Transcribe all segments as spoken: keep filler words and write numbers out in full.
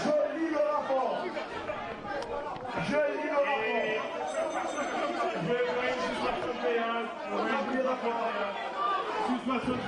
Joli le rapport. Joli le rapport. Joli le rapport. Sispansyon de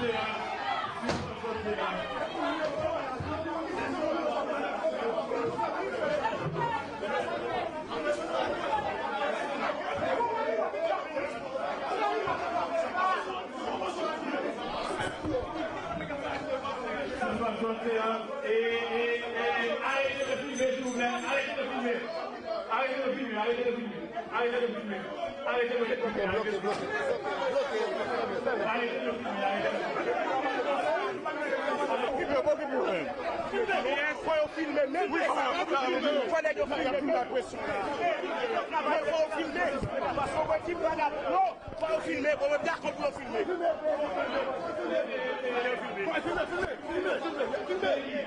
seyans. E, e, e, arete de filme, silvouplè. Arete de filme. Arete de filme, arete de filme. Arete de filme. Arete de filme. Arete de filme, arete de filme. Arete de filme, arete de filme. Fò yo filme menm. Fò nèg yo filme menm. Fò yo filme. Paske w wè ti bagay. Non. Fò yo filme, bon, mwen dakò pou yo filme. Filme, filme, filme, filme, filme, filme.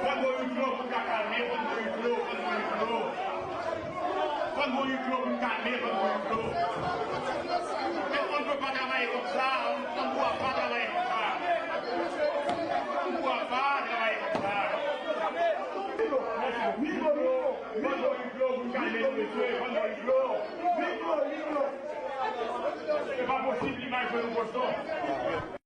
Fò n ba w yon dlo pou n ka kalme, fò n ba w yon dlo, fò n ba w yon dlo. Fò n ba w yon dlo pou n kalme, fò n ba w yon dlo. Mèt, on ne peut pas travailler comme ça, on, on ne doit pas travailler comme ça. On ne doit pas travailler comme ça.